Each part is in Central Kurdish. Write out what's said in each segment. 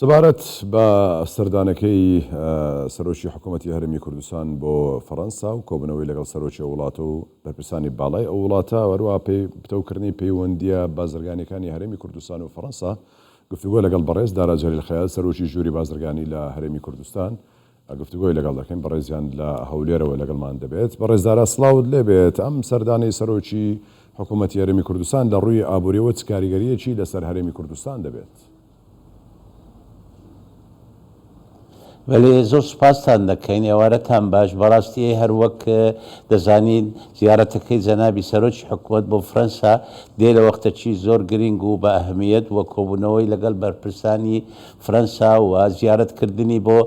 سەبارەت بە سەردانەکەی سەرۆکی حکوومەتی هەرێمی کوردستان بۆ فەڕەنسا و کۆبوونەوەی لەگەڵ سەرۆکی ئەو وڵاتە و بەرپرسانی باڵای ئەو وڵاتە و هەروەها پتەوکردنی پەیوەندییە بازرگانییەکانی هەرێمی کوردستان و فەڕەنسا گفتوگۆ لەگەڵ بەڕێز دارا جەلیل خەیات سەرۆکی ژووری بازرگانی لە هەرێمی کوردستان گفتوگۆی لەگەڵ دەکەین، بەڕێزیان لە هەولێرەوە لەگەڵمان دەبێت. بەڕێز دارا سڵاوت لێبێت، ئەم سەردانەی سەرۆکی حکوومەتی هەرێمی کوردستان لە ڕووی ئابوورییەوە چ کاریگەرییەکی لەسەر هەرێمی کوردستان دەبێت؟ بەلێ زۆر سوپاستان دەکەین، ئێوارەتان باش، بەڕاستی هەر وەک دەزانین زیارەتەکەی جەنابی سەرۆکی حکومەت بۆ فرەنسا دێ لە وەختەکی زۆر گرینگ و بە ئەهمیەت و کۆبوونەوەی لەگەڵ بەرپرسانی فرەنسا و زیارەت کردنی بۆ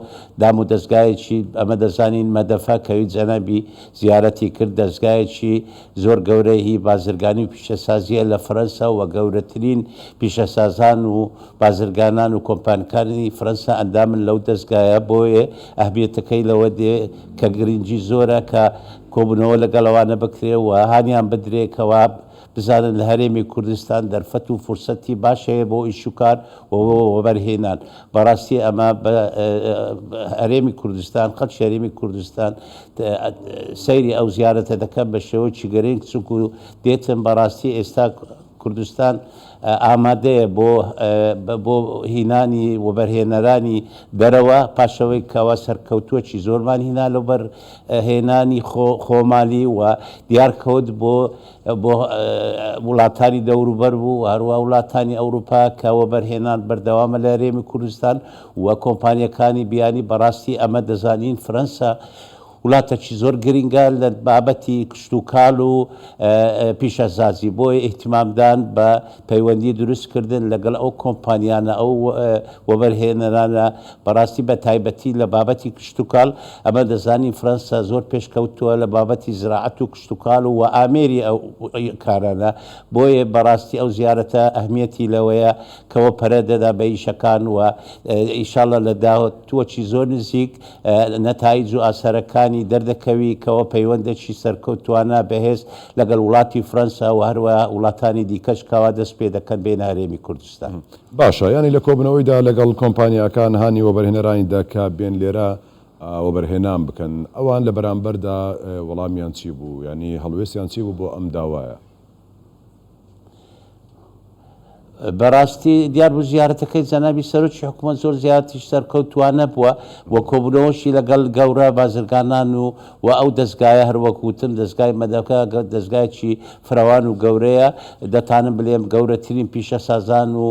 دام و دەزگایەکی ئەمە دەزانین مەدەفە کەوی جەنابی زیارەتی کرد دەزگایەکی زۆر گەورەی هی بازرگانی و پیشەسازیە لە فرەنسا و گەورەترین پیشەسازان و بازرگانان و کۆمپانکانی فرەنسا ئەندامن لەو دەزگایە بۆیە ئەهمیەتەکەی لەوە دێ کە گرنگی زۆرە کە کۆبونەوە لەگەڵ ئەوانە بکرێ و هانیان بدرێ کەوا بزانن لە هەرێمی کوردستان دەرفەت و فرسەتی باش هەیە بۆ ئیش و کار و بۆ وەبەرهێنان. بەڕاستی ئەمە بە هەرێمی کوردستان، خەڵکی هەرێمی کوردستان سەیری ئەو زیارەتە دەکەن بە شێوەیەکی گرنگ، چونکو دێتن بەڕاستی ئێستا کوردستان ئامادەیە بۆ بۆ هینانی وەبەرهێنەرانی دەرەوە، پاشەوەی کەوا سەرکەوتووەکی زۆرمان هینا لەوبەر هێنانی خۆمالی و دیار کەوت بۆ بۆ وڵاتانی دەوروبەر بوو و هەروەها وڵاتانی ئەوروپا کە وەبەرهێنان بەردەوامە لە هەرێمی کوردستان و کۆمپانیەکانی بیانی بەڕاستی ئەمە دەزانین فرەنسا وڵاتەکی زۆر گرنگە لە بابەتی کشتوکاڵ و پیشەسازی بۆیە ئیهتیمامدان بە پەیوەندی دروستکردن لەگەڵ ئەو کۆمپانیانە ئەو وەبەرهێنەرانە بەڕاستی بە تایبەتی لە بابەتی کشتوکاڵ ئەمە دەزانین فرەنسا زۆر پێشکەوتووە لە بابەتی زراعەت و کشتوکاڵ و ئامێری ئەو کارانە بۆیە بەڕاستی ئەو زیارەتە ئەهمیەتی لەوەیە کەوە پەرە دەدا بە ئیشەکان و ئیشاڵە لە داهاتووەکی زۆر نزیک نەتایج و ئاسەرەکانی دەردەکەوی کەوە پەیوەندێکی سەرکەوتوانە بەهێز لەگەڵ وڵاتی فرەنسا و هەروەها وڵاتانی دیکەش کەوا دەست پێ دەکەن بێنە هەرێمی کوردستان. باشە یانی لە کۆبونەوەیدا لەگەڵ کۆمپانیاکان هانی وەبەرهێنەرانی دا کە بێن لێرە وەبەرهێنان بکەن ئەوان لە بەرامبەردا وەڵامیان چی بوو یانی هەڵوێستیان چی بوو بۆ ئەم داوایە؟ بەڕاستی دیار بوو زیارەتەکەی جەنابی سەرۆکی حکومەت زۆر زیارەتیش سەرکەوتوانە بووە و کۆبوونەوەشی لەگەڵ گەورە بازرگانان و و ئەو دەزگایە هەر وەک وتم دەزگای مەدەکە دەزگایەکی فراوان و گەورەیە دەتانم بلێم گەورەترین پیشەسازان و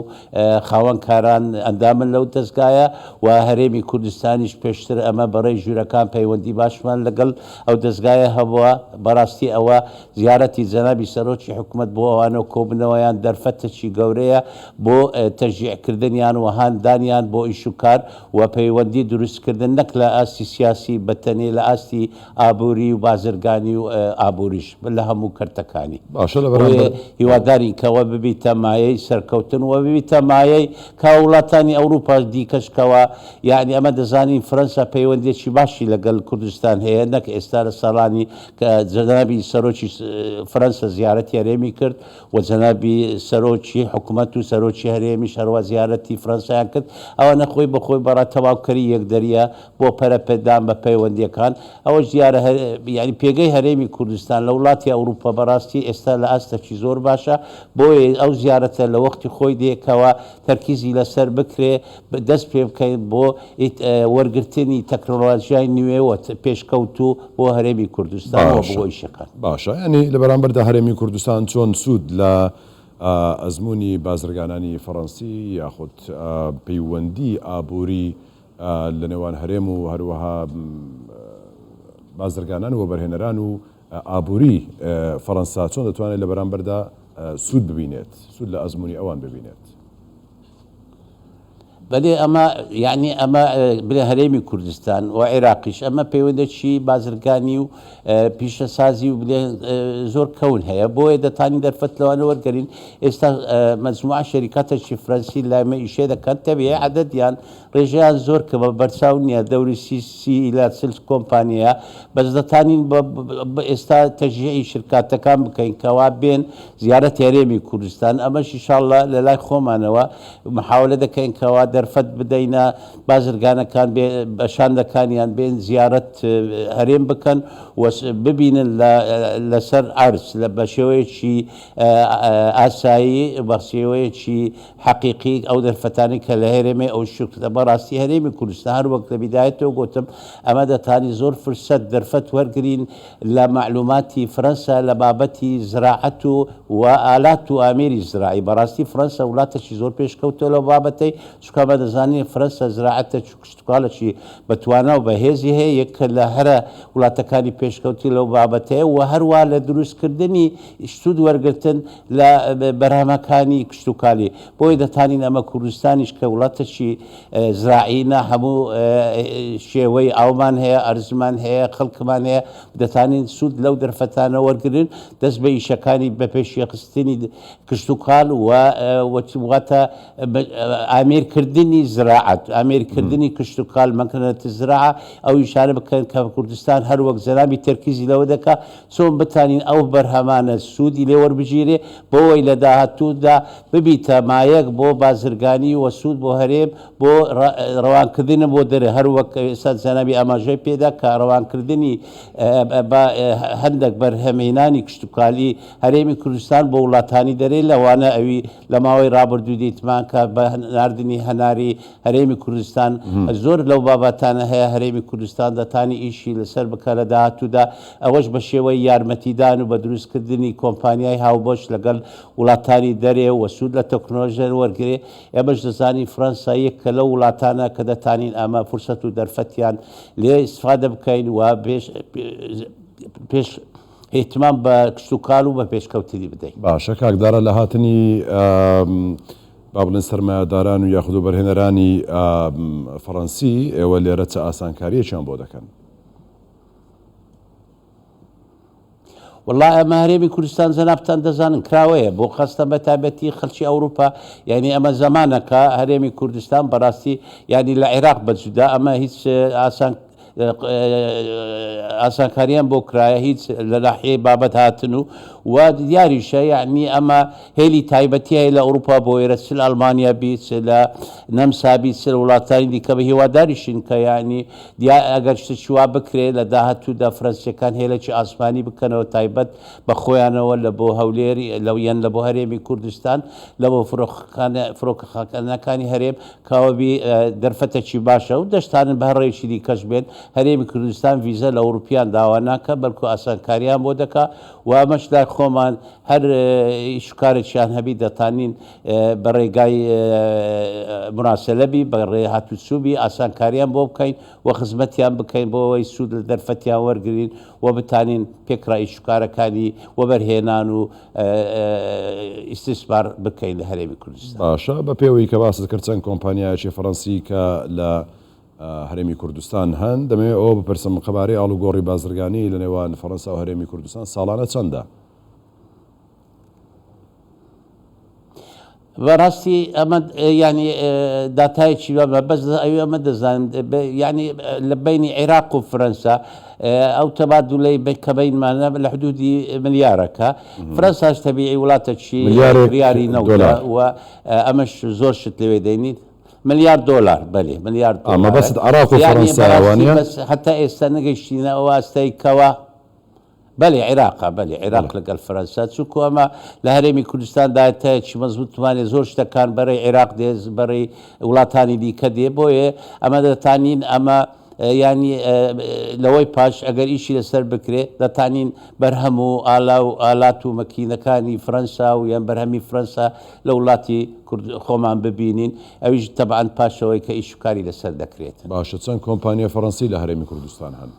خاوەن کاران ئەندامن لەو دەزگایە و هەرێمی کوردستانیش پێشتر ئەمە بەڕێی ژوورەکان پەیوەندی باشمان لەگەڵ ئەو دەزگایە هەبووە بەڕاستی ئەوە زیارەتی جەنابی سەرۆکی حکومەت بۆ ئەوانە و کۆبوونەوەیان دەرفەتەکی گەورەیە بۆ تەشجیع کردنیان و هاندانیان بۆ ئیش و کار و پەیوەندی دروست کردن نەک لە ئاستی سیاسی بە تەنێ لە ئاستی ئابووری و بازرگانی و ئابووریش لە هەموو کەرتەکانی. باشە لە بەرامبەر. بۆیە هیوادارین کەوە ببیتە مایەی سەرکەوتن و ببیتە مایەی کە وڵاتانی ئەوروپاش دیکەش کەوا یەعنی ئەمە دەزانین فرەنسا پەیوەندیەکی باشی لەگەل کوردستان هەیە نەک ئێستا لە ساڵانی کە جەنابی سەرۆکی فرەنسا زیارەتی هەرێمی کرد و جەنابی سەرۆکی حکومەت و سەرۆکی هەرێمیش هەروا زیارەتی فرەنسایان کرد، ئەوانە خۆی بە خۆی بەڕا تەواوکەری یەکدەرییە بۆ پەرەپێدان بە پەیوەندییەکان. ئەوەش دیارە یانی پێگەی هەرێمی کوردستان لە وڵاتی ئەوروپا بەڕاستی ئێستا لە ئاستەکی زۆر باشە، بۆیە ئەو زیارەتە لە وەختی خۆی دێ کەوا تەرکیزی لەسەر بکرێ دەست پێ بکەین بۆ وەرگرتنی تەکنۆلۆژیای نوێ و پێشکەوتوو بۆ هەرێمی کوردستان و بۆ ئیشەکان. باشە یانی لە بەرامبەردا هەرێمی کوردستان چۆن سوود لە ئەزموونی بازرگانانی فەڕەنسی یاخود پەیوەندی ئابووری لە نێوان هەرێم و هەروەها بازرگانان و وەبەرهێنەران و ئابووری فەڕەنسا چۆن دەتوانێت لە بەرامبەردا سوود ببینێت سوود لە ئەزموونی ئەوان ببینێت؟ بەلێ ئەمە یەعنی ئەمە بلێ هەرێمی کوردستان و عێراقیش ئەمە پەیوەندێکی بازرگانی و پیشەسازی و بلێ زۆر کەون هەیە بۆیە دەتانی دەرفەت لەوانە وەرگرین ئێستا مەجموعە شەریکاتێکی فرەنسی لای مە ئیشێ دەکەن تەبیعی عەدەدیان ڕێژەیان زۆر کەمە بەرچاو نییە دەوری سی سی ئیلا چل کۆمپانییە بەس دەتانین بە ئێستا تەشجیعی شرکاتەکان بکەین کەوا بێن زیارەتی هەرێمی کوردستان ئەمەش ئیشاڵڵا لە لای خۆمانەوە محاولە دەکەین کەوا. دەرفەت بدەینە بازرگانەکان بێ بە شاندەکانیان بێن زیارەت هەرێم بکەن و ببینن لە لەسەر عەرز لە بە شێوەیەکی ئاسایی بە شێوەیەکی حەقیقی ئەو دەرفەتانەی کە لە هەرێمێ ئەو شوکتە بەڕاستی هەرێمی کوردستان هەر وەک لە بیدایەتەوە گۆتم ئەمە دەتانی زۆر فرسەت دەرفەت وەرگرین لە مەعلوماتی فرەنسا لە بابەتی زراعەت و و ئالات و ئامێری زراعی بەڕاستی فرەنسا ولاتەکی زۆر پێشکەوتوە لەو بابەتەی چونکە ئەمە دەزانین فرەنسا زراعەتەکی و کشتوکاڵێکی بە توانا و بەهێزی هەیە یەکە لە هەرە وڵاتەکانی پێشکەوتوو لەو بابەتەیە و هەروا لە دروستکردنی سوود وەرگرتن لە بەرهەمەکانی کشتوکالی بۆیە دەتانین ئەمە کوردستانیش کە وڵاتەکی زراعینە هەموو شێوەی ئاومان هەیە ئەرزمان هەیە خەڵکمان هەیە دەتانین سوود لەو دەرفەتانە وەرگرن دەست بە ئیشەکانی بە پێشیخستنی کشتوکال و واتە ئامێرکردنی زراعەت، ئامێرکردنی کشتوکاڵ، مەکنەت زراعە، ئەو ئیشانە بکەن کە کوردستان هەر وەک جەنابی تەرکیزی لەوە دەکا چۆن بتانین ئەو بەرهەمانە سوودی لێ وەربگیرێ بۆوەی لە داهاتوودا ببیتە مایەک بۆ بازرگانی و سوود بۆ هەرێم بۆ ڕەوانکردنە بۆ دەرێ هەر وەک ئێستا جەنابی ئاماژەی پێدا کە ڕەوانکردنی بە هەندەک بەرهەمهێنانی کشتوکالی هەرێمی کوردستان بۆ وڵاتانی دەرێ لەوانە ئەوی لە ماوەی ڕابردوو دیتمان کە بە ناردنی هەناری هەرێمی کوردستان زۆر لەو بابەتانە هەیە هەرێمی کوردستان دەتانی ئیشی لەسەر بکە لە داهاتوودا ئەوەش بە شێوەی یارمەتیدان و بە دروستکردنی کۆمپانیای هاوبەش لەگەڵ وڵاتانی دەرێ و سوود لە تەکنۆلۆژیا وەرگرێ ئێمەش دەزانین فرەنسا یەکە لەو وڵاتانە کە دەتانین ئەمە فرسەت و دەرفەتیان لێ ئیستفادە بکەین و پێش ئیهتمام بە کشتوکال و بە پێشکەوتنی بدەین. باشە کاک دارا لە هاتنی با بڵێن سەرمایەداران و یاخود وەبەرهێنەرانی فەڕەنسی ئێوە لێرە چ ئاسانکاریەکیان بۆ دەکەن؟ وەڵا ئەمە هەرێمی کوردستان جەنابتان دەزانن کراوەیە بۆ خەستە بە تایبەتی خەڵکی ئەوروپا یعنی ئەمە زەمانەکە هەرێمی کوردستان بەڕاستی یعنی لە عێراق بە جودا ئەمە هیچ ئاسان ئاسانکاریان بۆ کرایە هیچ لە ناحیەی بابەت هاتن و و دیاریشە یعنی ئەمە هێلی تایبەتی هەیە لە ئەوروپا بۆ ئێرە چ لە ئەڵمانیا بی چ لە نەمسا بی چ لە وڵاتانی دیکە بە هیواداریشین کە یعنی دیا ئەگەر شتێکی وا بکرێ لە داهاتوودا فرەنسیەکان هێلێکی ئاسمانی بکەنەوە تایبەت بە خۆیانەوە لە بۆ هەولێر لە یان لە بۆ هەرێمی کوردستان لە بۆ فرۆکەخانەکانی هەرێم کاوەبی دەرفەتەکی باشە و دەشتانن بە هەر ڕێیەکی دیکەش بێت، هەرێمی کوردستان ڤیزە لە ئەوروپیان داوا ناکا، بەلکو ئاسانکاریان بۆ دەکا و ئەمەش لای خۆمان هەر ئیش و کارێکیان هەبی دەتانین بە ڕێگای مراسەلە بی، بە ڕێ هاتوچوو بی ئاسانکاریان بۆ بکەین و خزمەتیان بکەین بۆ ئەوەی سوود لە دەرفەتیان وەرگرین و بتانین پێکڕا ئیش و کارەکانی وەبەرهێنان و ئیستیسمار بکەین لە هەرێمی کوردستان. باشە بە پێوەی کە باست کرد چەند کۆمپانیایەکی فەڕەنسی کە لە هەرێمی کوردستان هەن، دەمەوێت ئەوە بپرسم قەبارەی ئاڵوگۆڕی بازرگانی لە نێوان فەڕەنسا و هەرێمی کوردستان ساڵانە چەندە؟ بەڕاستی ئەمە یانی داتایەکی بە بەس ئەوی ئەمە دەزانم یانی لە بینی عێراق و فرەنسا ئەو تەبادولەی کە بینمانە لە حدودی ملیارەکە فرەنساش تەبیعی وڵاتەکی ملیاری نەوتە و ئەمەش زۆر شت لەوێ دەینیت ملیار دۆلار بەلێ ملیار دۆلار مەبەست عێراق و فەرەنسا وانیە؟ هەتا ئێستا نەگەیشتینە ئەو ئاستەی کەوا بەلی عیراقە بەلی عیراق لەگەل فرەنسا چونکو ئەمە لە هەرێمی کوردستان داتایەکی مەزبوتمانێ زۆر شتەکان بەرەی عیراق دێ بەرەی وڵاتانی دیکە دێ بۆیە ئەمە دەتانین ئەمە ینی لەوەی پاش ئەگەر ئیشی لەسەر بکرێ دەتانین بەرهەم و ئالا و ئالات و مەکینەکانی فرەنسا و یان بەرهەمی فرەنسا لە وڵاتی کورد خۆمان ببینین ئەویش تەبعەن پاشەوەی کە ئیش و کاری لەسەر دەکرێت. باشە چەند کۆمپانیای فەرەنسی لە هەرێمی کوردستان هەن؟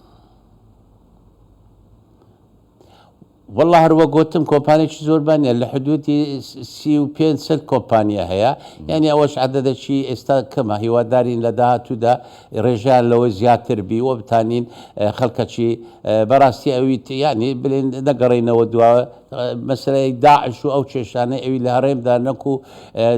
وەڵا هەر وەک گۆتم کۆمپانیەکی زۆر با نیە لە حدودی 35 چل کۆمپانیا هەیە یعنی ئەوەش عەدەدەکی ئێستا کەمە هیوادارین لە داهاتوودا ڕێژیان لەوە زیاتر بی و بتانین خەڵکەکی بەڕاستی ئەوی یعنی بلێن نەگەڕێینەوە دوا. مەسەلەی داعش و ئەو کێشانەی ئەوی لە هەڕێمدا نەکو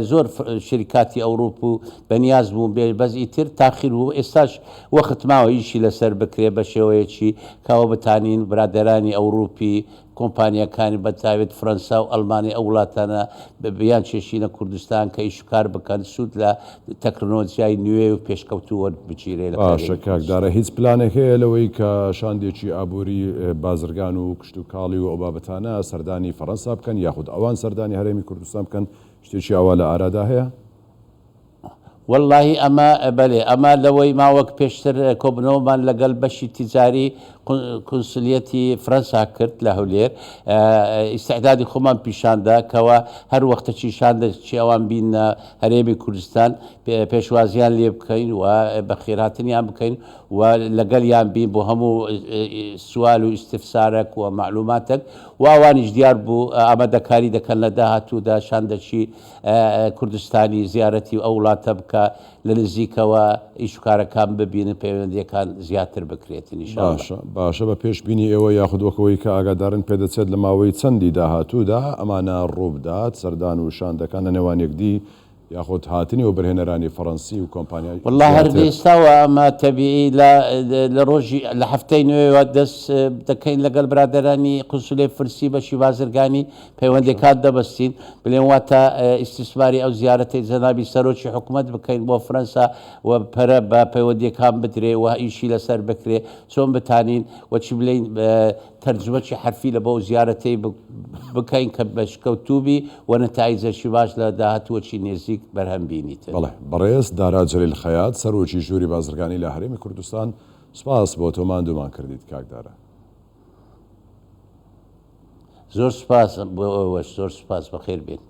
زۆر شەریکاتی ئەوروپ و بەنیاز بوون بێ بەس ئیتر تاخیر بوو ئێستاش وەخت ماوە ئیشی لەسەر بکرێ بە شێوەیەکی کەوە بتانین برادەرانی ئەوروپی کۆمپانیاکانی بە تایبەت فرەنسا و ئەڵمانی ئەو وڵاتانە بیانکێشینە کوردستان کە ئیش و کار بکەن سوود لە تەکنۆلۆجیای نوێ و پێشکەوتوو وەربگیرێ لە باشە هەرێمی کاک دارا کوردستان. هیچ پلانێک هەیە لەوەی کە شاندێکی ئابووری بازرگان و کشتوکاڵی و ئەو بابەتانە سەردانی فەرەنسا بکەن یاخود ئەوان سەردانی هەرێمی کوردستان بکەن شتێکی ئاوا لە ئارادا هەیە؟ وەڵاهی ئەمە بەلێ ئەمە لەوەی ما وەک پێشتر کۆبنەوەمان لەگەل بەشی تیجاری کونسلیەتی فرەنسا کرد لە هەولێر ئیستعدادی خۆمان پیشاندا کەوا هەر وەختەکی شاندەکی ئەوان بینە هەرێمی کوردستان پێشوازیان لێ بکەین و بەخێرهاتنیان بکەین و لەگەلیان بین بۆ هەموو سوال و ئیستفسارەک و مەعلوماتەک و ئەوانیش دیار بوو ئامادەکاری دەکەن لە داهاتوودا شاندەکی کوردستانی زیارەتی ئەو وڵاتە بکا لە نزیکەوە ئیش و کارەکان ببینن پەیوەندیەکان زیاتر بکرێتن ان شاء اللە. باشە باشە بە پێش بینی ئێوە یاخود وەک ئەوەی کە ئاگادارن پێدەچێت لە ماوەی چەندی داهاتوودا ئەمانە ڕووبدات سەردان و شاندەکان لە نێوان یەکدی یاخود هاتنی وەبەرهێنەرانی فەڕەنسی و کۆمپانیای وەڵا هەر زیاتر. ئێستاوە ئەمە تەبیعی لە لە ڕۆژی لە هەفتەی نوێوە دەست دەکەین لەگەڵ برادەرانی قونسولەی فرسی بەشی بازرگانی پەیوەندیەکان دەبەستین بلێن واتە ئیستیسماری ئەو زیارەتەی جەنابی سەرۆکی حکومەت بکەین بۆ فرەنسا و پەرە بە پەیوەندیەکان بدرێ و ئیشی لەسەر بکرێ چۆن بتانین و چی بلێین تەرجمەکی حەرفی لە بۆ زیارەتەی بکەین کە بەشکەوتووبی و نەتایجەکی باش لە داهاتووەکی نێزیک بەرهەم بینیتن. بەڵێ بەڕێز دارا جەلیل خەیات سەرۆکی ژووری بازرگانی لە هەرێمی کوردستان سوپاس بۆ تۆ ماندوومان کردیت کاک دارا. زۆر سوپاس بۆ ئێوەش زۆر سوپاس بەخێر بێن.